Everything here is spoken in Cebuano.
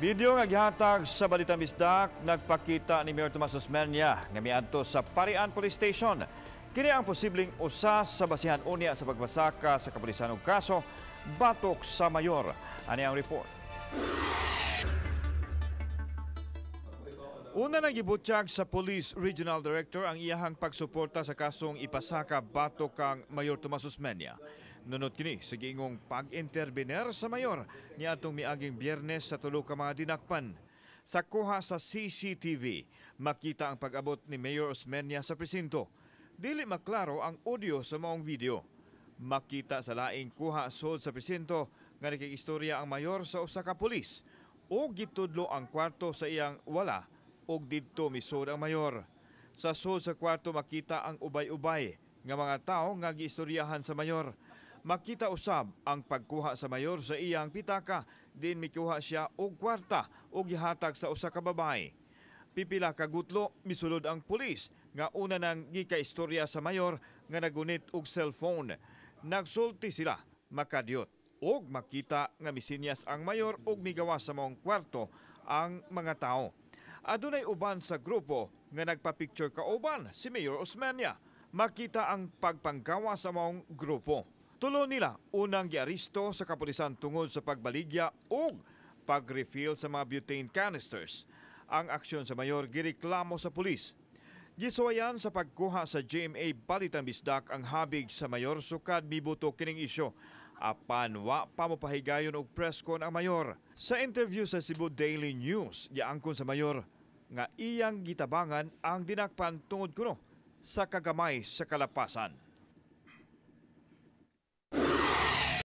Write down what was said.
Video nga gihatag sa Balitang Bisdak nagpakita ni Mayor Tomas Osmeña nga miadto sa Parian Police Station. Kini ang posibleng usa sa basihan unya sa pagpasaka sa kapulisan og kaso batok sa mayor. Ani ang report. Una nang gibutyag sa Police Regional Director ang iyahang pagsuporta sa kasong ipasaka batok kang Mayor Tomas Osmeña. Nunot kini sa giingong pag-intervener sa mayor niadtong miaging Biyernes sa tulo ka mga dinakpan. Sa kuha sa CCTV, makita ang pag-abot ni Mayor Osmeña sa presinto. Dili maklaro ang audio sa maong video. Makita sa laing kuha sud sa presinto nga nakikistorya ang mayor sa usa ka pulis o gitudlo ang kwarto sa iyang wala og didto misud ang mayor. Sa sud sa kwarto makita ang ubay-ubay nga mga tawo nga giistoryahan sa mayor. Makita usab ang pagkuha sa mayor sa iyang pitaka din mikuha siya og kwarta og gihatag sa usa ka babae. Pipila ka gutlo misulod ang pulis nga una nang gikaistorya sa mayor nga nagunit og cellphone. Nagsulti sila makadyot og makita nga misinyas ang mayor og migawas sa maong kwarto ang mga tao. Adunay uban sa grupo nga nagpa-picture kauban si Mayor Osmeña. Makita ang pagpanggawa sa maong grupo. Tulo nila unang giaresto sa kapulisan tungod sa pagbaligya og pag-refill sa mga butane canisters. Ang aksyon sa mayor gireklamo sa pulis. Gisuwayan sa pagkuha sa GMA Balitang Bisdak ang habig sa mayor sukad mibuto kining isyu. Apan wa pa mopahigayon og press con ang mayor. Sa interview sa Cebu Daily News, giangkon sa mayor nga iyang gitabangan ang dinakpan tungod kuno sa kagamay sa kalapasan.